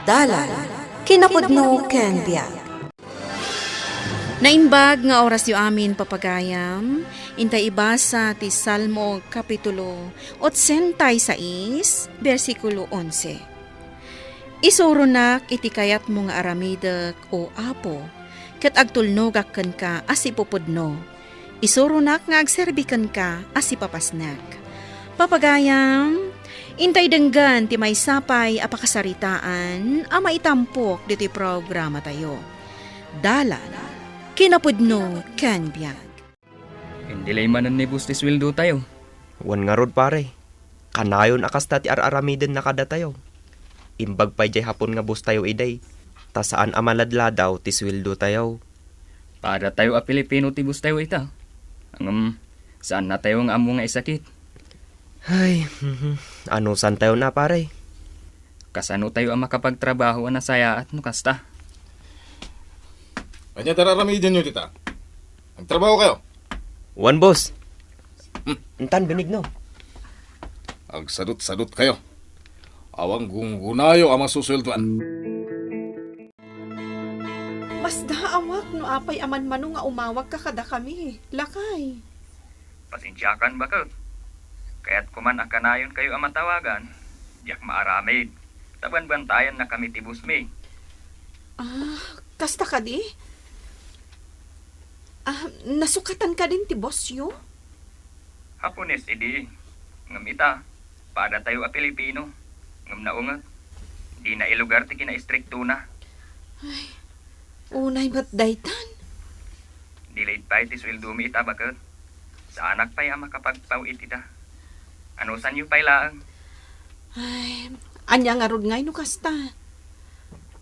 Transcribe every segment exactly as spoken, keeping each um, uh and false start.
Dalan, kinapudno ken biag. Naimbag nga orasyo amin, papagayam, intay ibasa ti Salmo kapitulo otsenta y seis, bersikulo onse. Isuronak iti kayatmo nga aramidek, O Apo, ket agtulnogak kenka a sipupudno. Isuronak nga agserbi kenka a sipapasnek. Papagayam, intay denggen ti maysa pay a pakasaritaan a maitampok ditoy programatayo. Dalan, kinapudno ken biag. Indilay manen ni boss ti sueldotayo. Wen ngarud, pare. Kanayon a kasta ti ar-aramidenda kadatayo. Imbag pay jay Hapon nga bosstayo idi, ta saan a maladladaw ti sueldotayo. Padatayo a Pilipino ti bosstayo ita. Ngem, saannatayo nga ammo nga isakit. Ay, mhm. Anusantayo na, pare? Kasanotayo a makapagtrabaho a nasayaat no kasta? Ania ti ar-aramidenyo dita? Nagtrabaho kayo? Wen, boss. Hmm. Intan, Benigno. Agsadut-sadut kayo. Awan gunggunayo a masusueldoan. Masdaawak no apay a manmano nga umawagka kadakami, lakay. Pasensiakan, baket. Kayatko man a kanayonkayo a matawagan. Diak maaramid. Ta banbantayannakami ti bossmi. Ah, kasta kadi? Ah, nasukatan kadin ti bossyo? Hapones idi. Ngem ita, padatayo a Pilipino. Ngem naunget, dina ilugar ti kinaistriktona. Ay, unay met daytan. Delayed pay ti sueldomi ita, baket. Saanak pay a makapagpaw-it ita. Anusanyo pay laeng? Ay, ania ngarud ngay no kasta?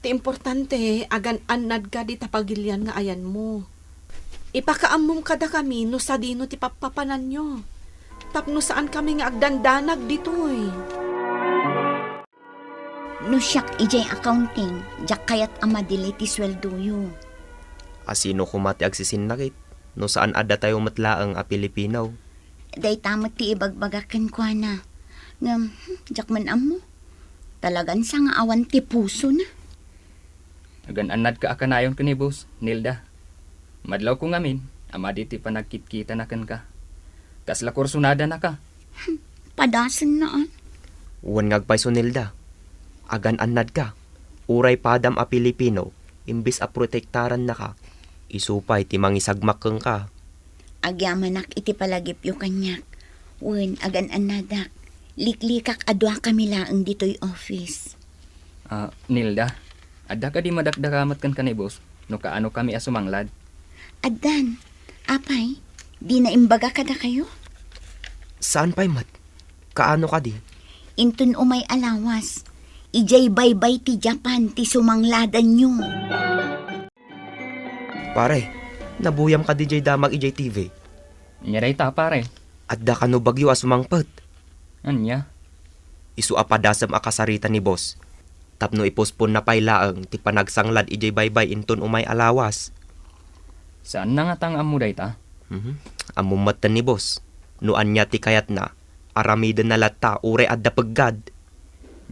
Ti importante, agan-annadka dita pagilian nga ayanmo. Ipakaammom kadakami no sadino ti pappapananyo. Tapno saankami nga agdandanag ditoy. No siak idiay accounting, diak kayat a madelay ti sueldoyo. A sino koma ti agsisinnakit no saan a datayo met laeng a Pilipino? Dayta met ti ibagbagak kenkuana. Ngem, hmm, diak man ammo. Talagan sa nga awan ti pusona. Agan-annadka a kanayon ken ni boss, Nilda. Madlawko ngamin a madi ti panagkitkitana kenka. Kasla kursonadanaka. Hmm, padasenna, ah. Wen nga agpayso, Nilda. Agan-annadka. Uray padam a Pilipino, imbes a protektarannaka, isu pay ti mangisagmak kenka. Agyamanak iti palagipyo kaniak. Wen, agan-annadak. Liklikak a duakami laeng ditoy office. Ah, Nilda, adda kadi madakdakamat kenka ni boss no kaanokami a sumanglad? Addan. Apay, dina imbaga kadakayo? Saan pay met? Kaano kadi? Inton umay a lawas, idiay baybay ti Japan ti sumangladanyo. Pare, nabuyam kadi jay damag idiay T V? Ania dayta, pare? Adda kano bagyo a sumangpet. Ania? Isu a padasem a kasarita ni boss. Tapno iposponna pay laeng ti panagsanglad idiay baybay inton umay a lawas. Saanna ngata nga ammo dayta? Mhm. Ammom metten ni boss. No ania ti kayatna, aramidenna latta uray adda peggad.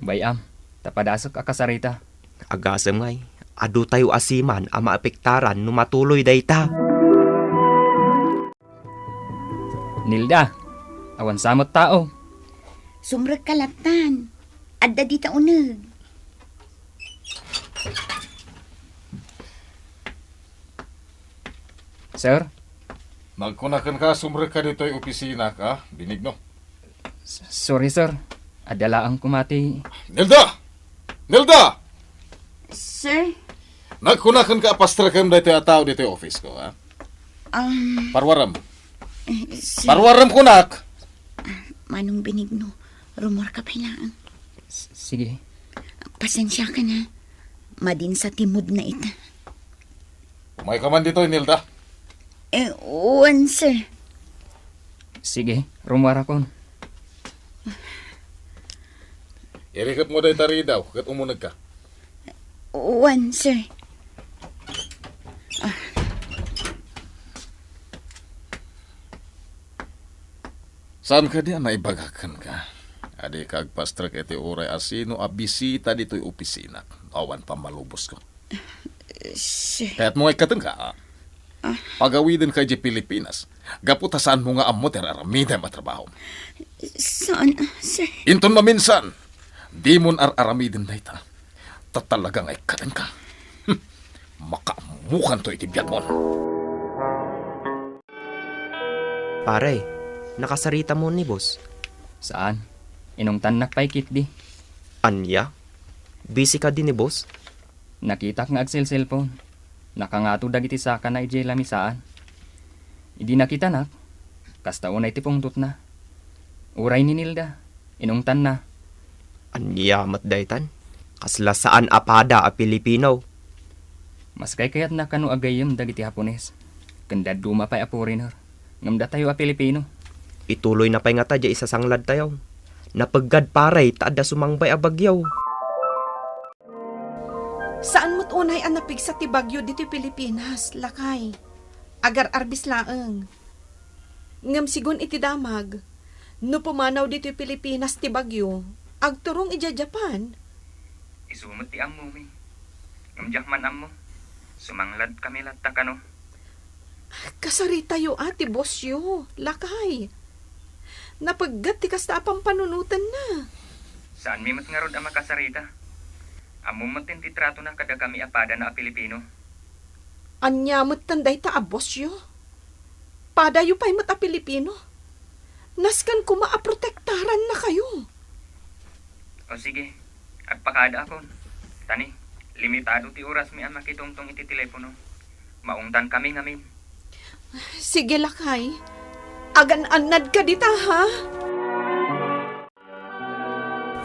Bay-am, ta padasek a kasarita. Agasem ngay, adu tayo a siman a maapektaran no matuloy dayta. Nilda, awan sa met tao. Sumrekka lattan. Adda dita uneg. Sir? Nagkuna kenka, sumrekka ditoy opisina ka, Benigno. S-, sorry, sir. Adda laeng koma ti... Nilda! Nilda! Sir? Nagkuna kenka a pastrekem daytoy a tao ditoy office ko, ha? Um, Parwarem. Eh, sir. Parwarem kunak! Manong Benigno, rumorka pay laeng. S-, sige. Pasensiakan, ha. Madin sa ti mood na ita. Umayka man ditoy, Nilda. Eh, wen, sir. Sige, rumuarakon. Irikepmo dayta ridaw ket umunegka. Wen, sir. Saan kadi a naibaga kenka? Adika agpastrek iti uray a sino a bisita ditoy opisinak. Awan pammalubosko. Si Kayatmo nga ikkatenka, a? Ah. Pagawidenka idiay Pilipinas. Gapu ta saanmo nga ammo ti ar-aramidem a trabaho. Saan, sir? Inton maminsan, dimon ar-aramiden dayta. Ta talaga nga ikkatenka. Hmm. Makaammokanto iti biagmon. Pare, nakasaritam ni boss? Saan. Inungtannak pay ketdi. Ania? Busy kadi ni boss? Nakitak nga agselselpon. Nakangato dagiti sakana idiay lamisaan. Idi nakitanak, kasta unay ti pungtotna. Uray ni Nilda, inungtanna. Ania met daytan? Kasla saan a pada a Pilipino. Mas kaykayatna kano a gayyem dagiti Hapones, ken dadduma pay a foreigner, ngem datayo a Pilipino. Ituloyna pay ngata diay isasangladtayo. Napeggad, pare, ta adda sumangbay a bagyo. Saan met unay a napigsa ti bagyo ditoy Pilipinas, lakay. Agar-arbis laeng. Ngem sigun iti damag, no pumanaw ditoy Pilipinas ti bagyo, agturong idiay Japan. Isu met ti ammomi. Ngem diak man ammo. Sumangladkami latta kano. Kasaritayo a ti bossyo, lakay. Napeggad ti kasta a pampanunotenna. Saanmi met ngarud a makasarita. Ammom met ti tratona kadakami a padana a Pilipino. Ania metten dayta a bossyo? Padayo pay met a Pilipino. Nasken koma a protektarannen kayo. O sige, agpakadaakon. Tani, limitado ti orasmi a makitungtong iti telepono. Maungtankami ngamin. Sige, lakay. Agan-annadka dita, ha?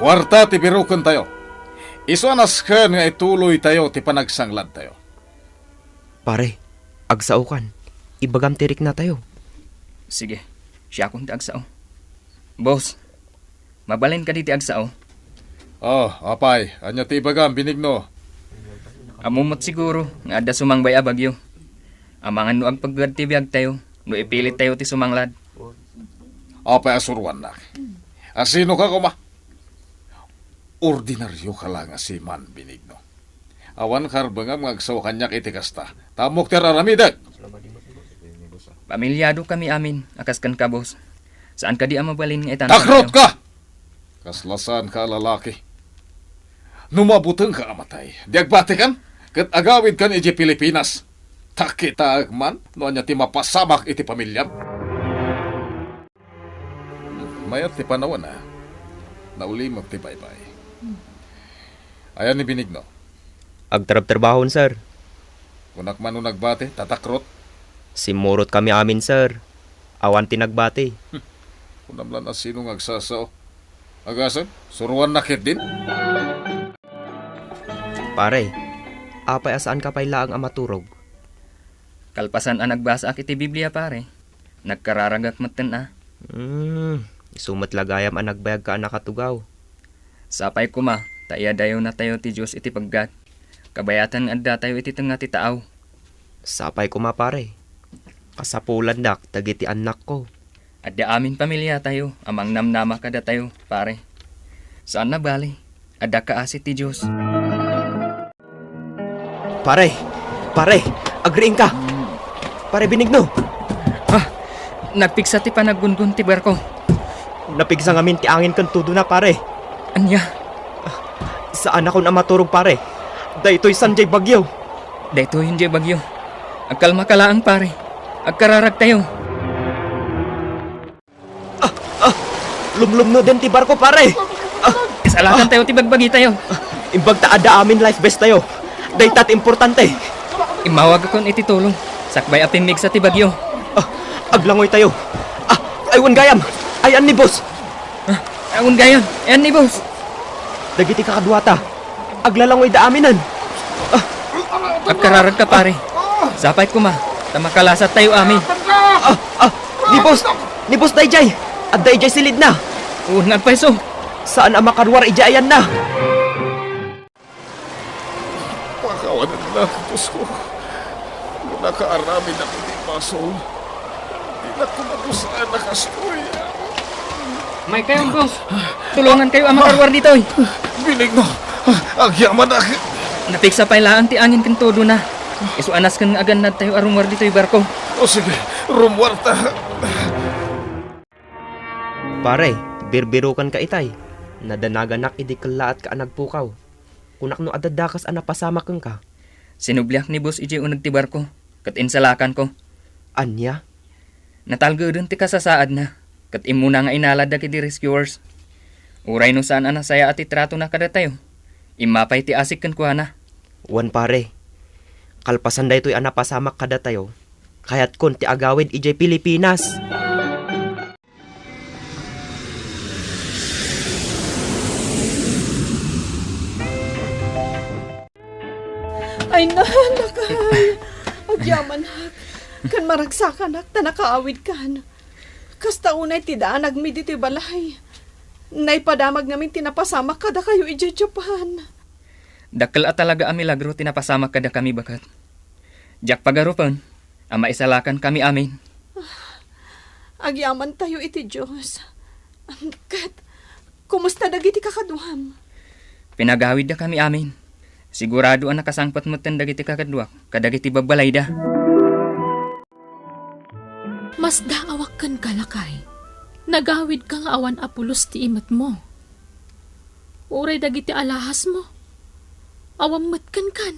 Kuarta ti birukentayo. Isu a nasken nga ituloytayo ti panagsangladtayo. Pare, agsaokan. Ibagam ti riknatayo. Sige, siakon ti agsao. Boss, mabalin kadi ti agsao? Oh, apay, ania ti ibagam, Benigno? Ammom met siguro nga adda sumangbay a bagyo. Amangan no agpeggad ti biagtayo, no ipilittayo ti sumanglad. Apay a suroannak? A sinoka koma? Ordinarioka la nga seaman, Benigno. Awan karbengam nga agsao kaniak iti kasta. Ta ammok ti ar-aramidek. Pamilyadokami amin a kas kenka, boss. Saan kadi a mabalin nga itan— Takrotka! Kasla saanka a lalaki. No mabutengka a matay, di agbatikan ket agawidkan idiay Pilipinas. Ta kitaek man no ania ti mapasamak iti pamiliam. Mayat ti panawen, a. Naulimek ti baybay. Ayan ni Benigno? Agtrabtrabahon, sir. Kunak man no nagbati, tatakrot. Simmurotkami amin, sir. Awan ti nagbati. Kunam lan a sino nga agsasao. Agasem, suroannak ketdin. Pare, apay a saanka pay laeng a maturog? Kalpasan a nagbasaak iti Biblia, pare, nagkararagak metten a. Hmm, isu met la gayam a nagbayagka a nakatugaw. Sapay koma ta iyadayonatayo ti Dios iti peggad, kabayatan nga addatayo iti tengnga ti taaw. Sapay koma, pare. Kasapulandak dagiti annakko. Adda amin pamiliatayo a mangnamnama kadatayo, pare. Saan a bali, adda kaasi ti Dios. Pare! Pare! Agriingka! Pare Benigno! Ah! Nagpigsa ti panaggungon ti barko. Napigsa ngamin ti angin ken tudona, pare. Ania? Saanakon a maturog, pare. Daytoy saan diay bagyo. Daytoy diay bagyo. Agkalmaka laeng, pare. Agkararagtayo. Ah! Ah! Lumlumnoden ti barko, pare! Ah! Isalakantayo ti bagbagitayo. Imbag ta adda amin life vest tayo. Dayta ti importante. Immawagakon iti tulong. Sakbay a pimmigsa ti bagyo. Ah! Aglangoytayo. Ah! Ay, wen gayam! Ayan ni boss! Ah! Ay, wen gayam! Ayan ni boss! Dagiti kakaduata, aglalangoyda aminen. Ah! Agkararagka, pare. Sapay koma, ta makalasattayo amin. Ah! Ah! Ni boss! Ni boss daydiay! Adda idiay silidna! Wen nga agpayso. Saan a makaruar idiay ayanna! Pakawanennak, Diosko. No nakaaramidnak iti basol, dinak koma dusaen a kastoy. Umaykayo, boss. Tulongankayo a makaruar ditoy. Benigno, agyamanak. Napigsa pay laeng ti angin ken todona. Isu a nasken nga agannadtayo a rumuar ditoy barko. O sige, rumuarta. Pare, birbirokanka itay. Nadanaganak idi kellaatka a nagpukaw. Kunak no adda dakes a napasamak kenka. Sinubliak ni boss idiay uneg ti barko, ket insalakanko. Ania? Natalgeden ti kasasaadna, ket immuna nga inala dagiti rescuers. Uray no saan a nasayaat ti tratona kadatayo, imma pay ti asik kenkuana. Wen pare, kalpasan daytoy a napasamak kadatayo, kayatkon ti agawid idiay Pilipinas. Ay, na, lakay. Agyamanak. Ken maragsakanak ta nakaawidkan. Kasta unay ti daanagmi ditoy balay. Naipadamag ngamin ti napasamak kadakayo idiay Japan. Dakkel a talaga a milagro ti napasamak kadakami, baket. Diak pagarupen a maisalakankami amin. Agyamantayo iti Dios. Ket, kumusta dagiti kakaduam? Pinagawiddakami amin. Sigurado a nakasangpet metten dagiti kakaduak kadagiti babbalayda. Masdaawak kenka, lakay. Nagawidka nga awan a pulos ti imetmo. Uray dagiti alahasmo, awan met kenkan.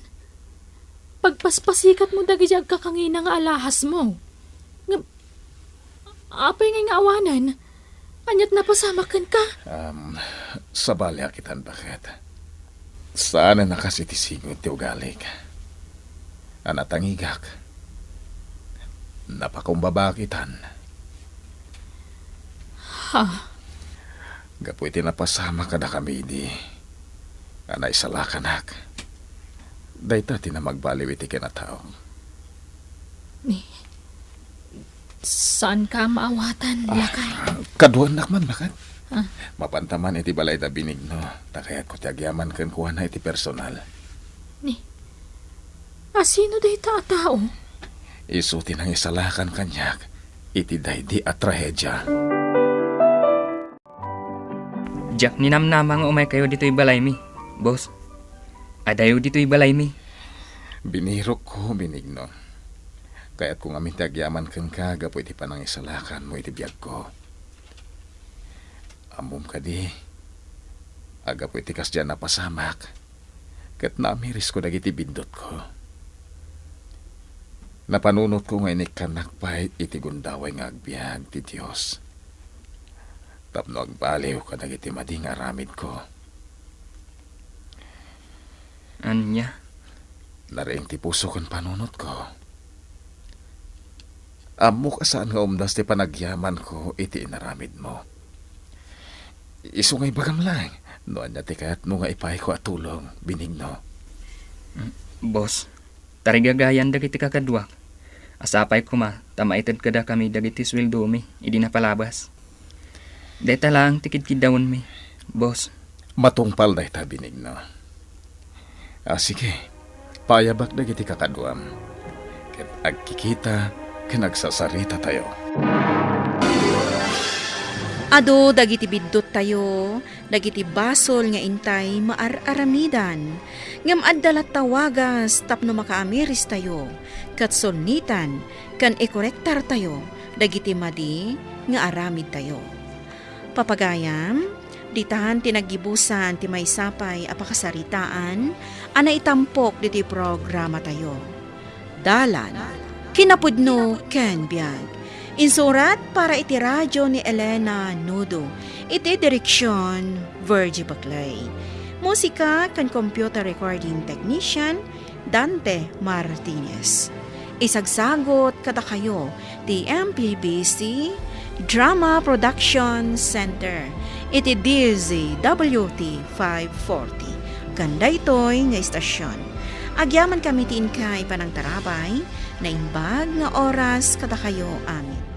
Pagpaspasikatmo dagiti agkakangina nga alahasmo. Ngem, apay ngay nga awanen? Ania't napasamak kenka? Um, sabaliak itan, baket. Saan a nakas iti sigud ti ugalik. A natangigak. Napakumbabak itan. Ha? Gapu iti napasamak kadakami idi a naisalakanak. Dayta ti namagbaliw iti kinataok. Ni, saanka a maawatan, lakay? Kaduannak man, baket. Ah. Mapanta man iti balay da Benigno, ta kayatko ti agyaman kenkuana iti personal. Ni, asino dayta a tao? Isu ti nangisalakan kaniak iti daydi a trahedia. Diak ninamnama nga umaykayo ditoy balaymi, boss. Adayo ditoy balaymi. Binirokko, Benigno. Kayatko ngamin ti agyaman kenka gapu iti panangisalakanmo iti biagko. Ammom kadi, a gapu iti kasdiay a napasamak, ket naamirisko dagiti biddutko. Napanunotko nga inikkannak pay iti gundaway nga agbiag ti Dios tapno agbaliw kadagiti madi nga aramidko. Ania? Nariing ti puso ken panunotko. Ammok a saan nga umdas ti panagyamanko iti inaramidmo. Isu nga ibagam laeng no ania ti kayatmo nga ipayko a tulong, Benigno. Mm, boss, tarigagayan dagiti kakaduak. A sapay koma ta maited kadakami dagiti sueldomi idi napalabas. Dayta laeng ti kidkiddawenmi, boss. Matungpal dayta, Benigno. A, sige. Paayabak dagiti kakaduam. Ket agkikita ken agsasaritatayo. Adu dagiti bidduttayo, dagiti basol nga intay maar-aramidan, ngem adda latta wagas tapno makaamiristayo, ket sulnitan ken ikorektartayo dagiti madi nga aramidtayo. Papagayam, ditan ti naggibusan ti maysa pay a pakasaritaan a naitampok ditoy programatayo. Dalan, kinapudno ken biag. Insurat para iti radio ni Elena Nudo. Iti direksion, Virgie Baclay. Musika ken computer recording technician, Dante Martinez. Isagsagut kadakayo ti M P B C Drama Production Center iti D Z W T five forty. Ken daytoy nga istasion, agyamankami ti inkay panangtarabay, naimbag nga oras kadakayo amin.